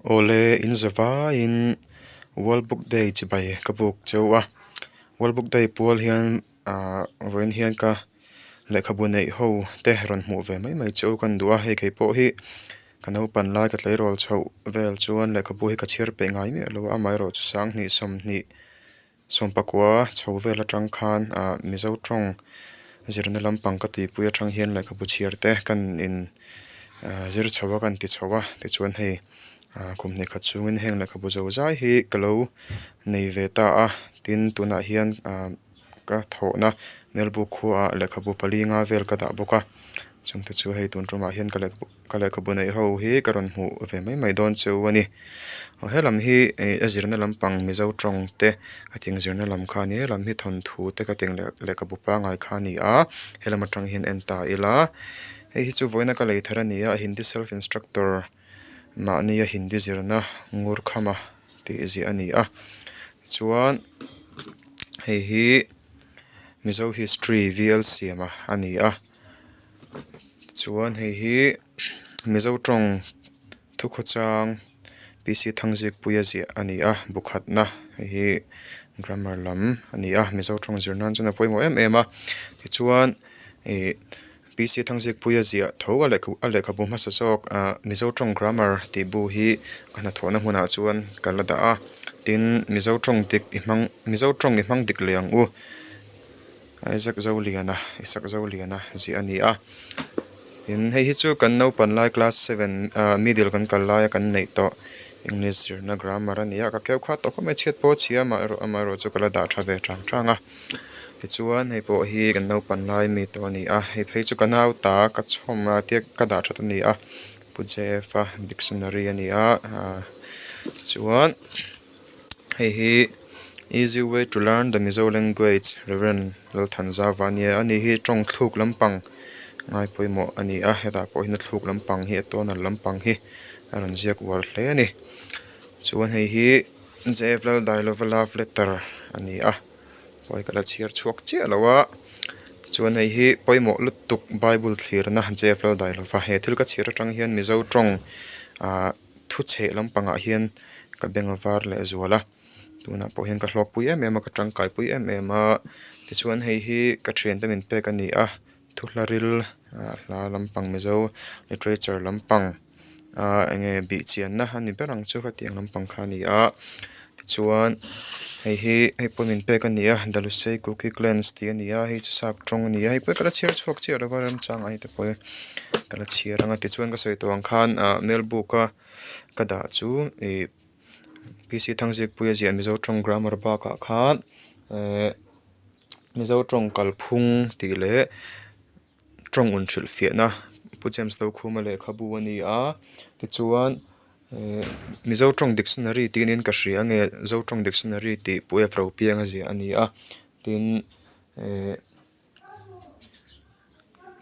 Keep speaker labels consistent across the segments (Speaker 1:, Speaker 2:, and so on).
Speaker 1: Awle in zavaiin World Book Day chibai ka buk cheu a World Book Day pual hian ahh vawiin hian ka lehkhabu neih ho te rawn hmuh ve mai mai cheu ka ni duh a hei kei pawh hi ka naupan lai ka tleirawl chhoh vel chuan lehkhabu hi ka chhiar peih ngai miah lo a amaherawhchu sanghnih sawmhnih Sawmpakua chho vel atang khan ah Mizo tawng zirna lampang ka tihpui atang hian lehkhabu chhiar te kan in ah zir chho a kan ti chho a tichuan hei ah kum hnih khat chungin heng lehkhabu zo zai hi ka lo nei ve ta a tin tunah hian ah ka thawhna Melbu khuaah lehkhabu pali nga vel ka dah bawk a chungte chu hei tun tumah hian ka lehkhabu Ka lehkhabu neih ho hi ka rawn hmuh ve mai mai dawn chu a ni. Aw helam hi ih a zirna lampang Mizo tawng te a ting zirna lam kha a ni a helam hi thawnthu te ka ting leh lehkhabu pangngai kha a ni a helam atang hian en ta ila hei hi chu vawiina ka lei thar a ni a Hindi self instructor mahnia Hindi zirna ngur khama tih ziah a ni a tichuan hei hi Mizo history V L Siama a ni a. Chuan hei hi Mizo tawng thukhawchang P C Thangzikpuia ziah a ni a bu khatna hei hi grammar lam a ni a Mizo tawng zir nan chuan a pawimawh em em a tichuan ih P C Thangzikpuia ziah tho a lehkha a lehkhabu hmasa zawk ah Mizo tawng grammar tih bu hi ka hnathawhna hmunah chuan ka la dah a tin Mizo tawng dik i hmang Mizo tawng i hmang dik leh ang u. Isaac Zoliana Isaac Zoliana ziah a ni a tin hei hi chu kan naupan lai class seven ah middle kan kal laia kan neih tawh english zirna grammar a ni a ka keu khat tawh khawp mai chhiat pawh a chhia amaherawh amaherawh chu ka la dah tha ve tang tang a tichuan hei pawh hi kan naupan lai mi tawh a ni a hei phei chu ka nau ta ka chhawm a tia ka dah that a ni a Pu J F a dictionary a ni a ah tichuan. Hei hi easy way to learn the Mizo language Rev Lalthanzauva a nia ani hi tawng thluk lampang ngai pawimawh a ni a hetah pawh hian a thluk lampang hi a tawnal lampang hi a rawn ziak uar hle a ni chuan hei hi J F Laldailova love letter a ni a pawi ka la chhiar chhuak chiah lo a chuan hei hi pawimawh lutuk bible thlirna J F Laldailova he thil ka chhiar atang hian Mizo tawng ah. Thu chheh lampangah hian ka beng a var leh zual a tunah pawh hian ka hlawkpui em em a ka tangkaipui em em a tichuan hei hi ka thiante min pek a ni a thu hla ril ah hla lampang mizo literature lampang ah eng nge bih chianna a ni ber ang chu hetiang lampang kha a ni a tichuan hei hi hei pawh min pek a ni a dalusei cookie clans tih a ni a hei chu sap tawng a ni a hei pawh hi ka la chhiar chhuak chiah lo va remchangah hei te pawh hi ka la chhiar ang a tichuan ka sawi tawh ang khan ah mail book a ka dah chu ih P C Thangzikpuia ziah Mizo tawng grammar bakah khan ehh Mizo tawng kalphung tih leh tawng un hrilhfiahna Pu James Lokhuma lehkhabu a ni a tichuan. Ehh Mizo tawng dictionary tih niin ka hria nge Zo tawng dictionary tih Pu F Ropianga ziah a ni a tin ehh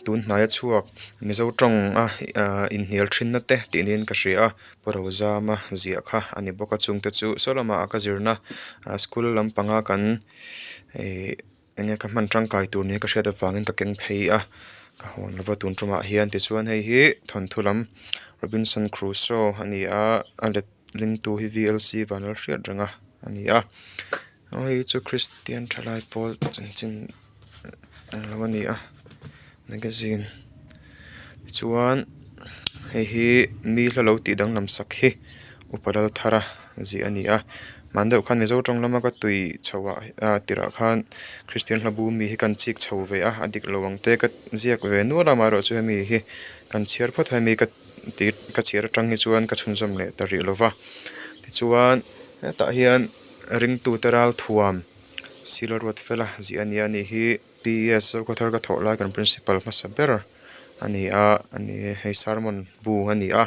Speaker 1: tun hnaia chhuak Mizo tawng a ahh inhnial thinna te tih niin ka hria a Pu Rozama ziah kha a ni bawk a chungte chu saw lamah ka zirna ah school lampanga kan ehh. Enge ka hman tangkai tur nia ka hriat avangin ka keng phei a ka hawn lova tun tumah hian tichuan hei hi thawnthu lam Robinson Crusoe a ni a a let lingtu hi V L C vanlal hriat reng a a ni a aw hei chu Christian thalai pawl chanchin ang lo a ni a magazine tichuan hei hi mi hla lo tih danglam sak hi upa Lalthara ziah a ni a. Hman deuh khan Mizo tawng lama ka tui chho ah ah tirah khan Kristian hla bu mi hi kan chik chho ve a a dik lo ang te ka ziak ve nual a amaherawhchu chu hemi hi kan chhiar phawt a hemi ka ti ka chhiar atang hi chuan ka chhunzawm leh ta rih lo va tichuan hetah hian ringtute ralthuam sila ruat fela ziah a ni a ni hi P E S Zokhawthar ka thawh lai kan principal hmasa ber a ni a a ni hei sermon bu a ni a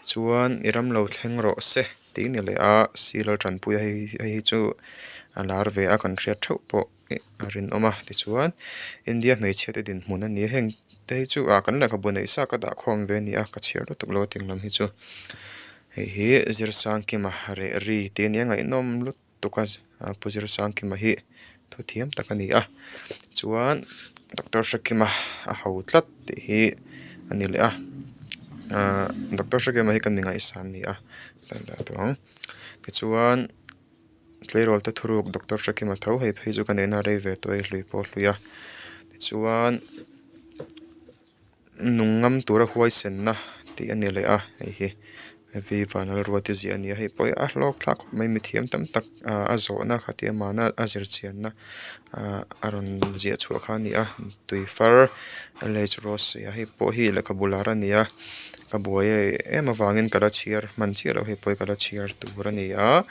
Speaker 1: tichuan i ram lo thleng rawh se. Tih ni leh a sir a tanpui a hei hei hi chu a lar ve a kan hriat theuh pawh a rinawm a tichuan India hmeichhia te dinhmun a ni a heng te hi chu ah kan lehkhabu neih sa ka dah khawm ve a ni a ka chhiar lutuk lo a tih lam hi chu hei hi Zirsangkima reh ri tih a ni a ngaihnawm lutuk a Pu Zirsangkima hi thu thiam tak a ni a chuan Doctor Hrekima a ho tlat tih hi a ni leh a. Ahh Doctor Hrekima hi ka mi ngaihsan a ni a tan dah tawh ang tichuan tleirawl te thuruk Doctor Hrekima tho hei phei chu ka nena rei ve tawh a hlui pawh a hlui a tichuan nung ngam tura huaisenna tih a ni leh a hei hi V Vanlalruati ziah a ni a hei pawh hi a hlawk thlak khawp mai mithiam tam tak ah a zawhna khatia mahna a zir chianna ah a rawn ziah chhuah kha a ni a tui far L H Rose a hei pawh hi lehkhabu lar a ni a ka buai em avangin ka la chhiar hman chiah loh hei pawh hi ka la chhiar tur a ni a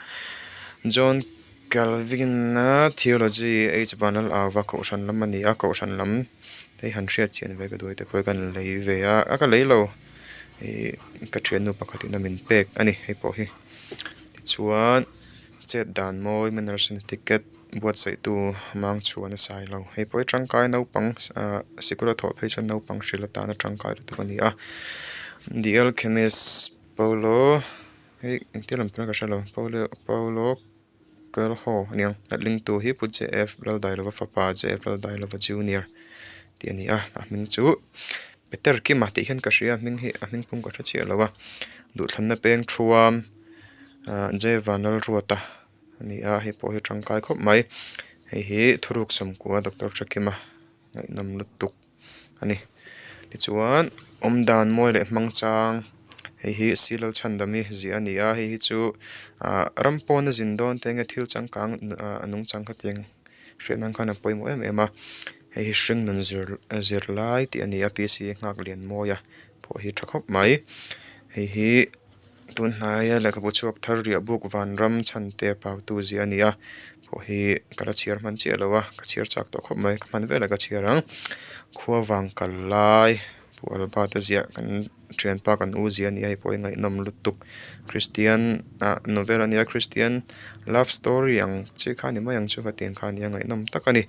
Speaker 1: John Calvin-a Theology H Vanlalauva kohhran lam a ni a kohhran lam hei han hriat chian ve ka duai te pawh hi ka lei ve a a ka lei lo. Ihh ka thiannu pakhatin a min pek a ni hei pawh hi tichuan chet dan mawi manners and etiquette buatsaihtu mang chhuan a sai lo hei pawh hi tangkai naupang ahh sikul a thawh phei chuan naupang hrilh atana tangkai lutuk a ni a the alchemist paulo hei engtia lam tur nge ka hrelo paulo paulo. Coelho a niang Lalingtu hi Pu JF Laldailova fapa JF Laldailova Junior tih a ni a a hming chu Peter Kima tih hian ka hria a hming hi a hming pum ka hre chiah lo a duhthlanna peng thuam ah J Vanlalruata a ni a hei pawh hi tangkai khawp mai hei hi thuruk sawmkua Doctor Thakima ngaihnawm lutuk. a ni tichuan awm dan mawi leh hmang chang hei hi silal chhandam hi ziah a ni a hei hi chu ah ram pawna zin dawn te nge thil changkang ah nungchang khatiang hriat nan khan a pawimawh em em a hei hi hringnun zir zir lai tih a ni a p c nghak lian mawi a pawh hi tha khawp mai hei hi tun hnaia lehkhabu chhuak thar riah buk vanram chhan te a pautu ziah a ni a pawh hi ka la chhiar hman chiah lo a ka chhiar chak tawh khawp mai ka hman velah ka chhiar ang khua vang kal lai pu albert a ziah kan thianpa kan u ziah a ni a hei pawh hi ngaihnawm lutuk christian ah novel a nia christian love story ang chi kha a ni mai ang chu hetiang kha a nia ngaihnawm tak a ni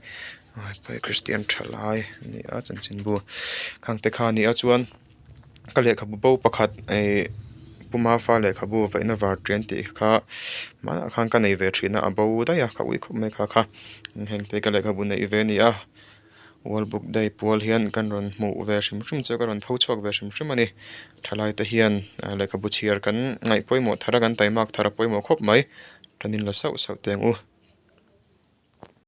Speaker 1: christian tha lai a ni a chanchinbu khang te kha a ni a chuan. Ka lehkhabu bo pakhat ihh Puma fa lehkhabu vaihna var ṭian tih kha hmanah khan ka nei ve ṭhin a a bo daih a ka ui khawp mai kha kha heng te ka lehkhabu neih ve a ni a world book day pual hian kan rawn hmuh ve hrim hrim chu ka rawn tho chhuak ve hrim hrim a ni thalai te hian lehkhabu chhiar kan ngaih pawimawh thar a kan taimak thar a pawimawh khawp mai tanin la sauh sauh teh ang u.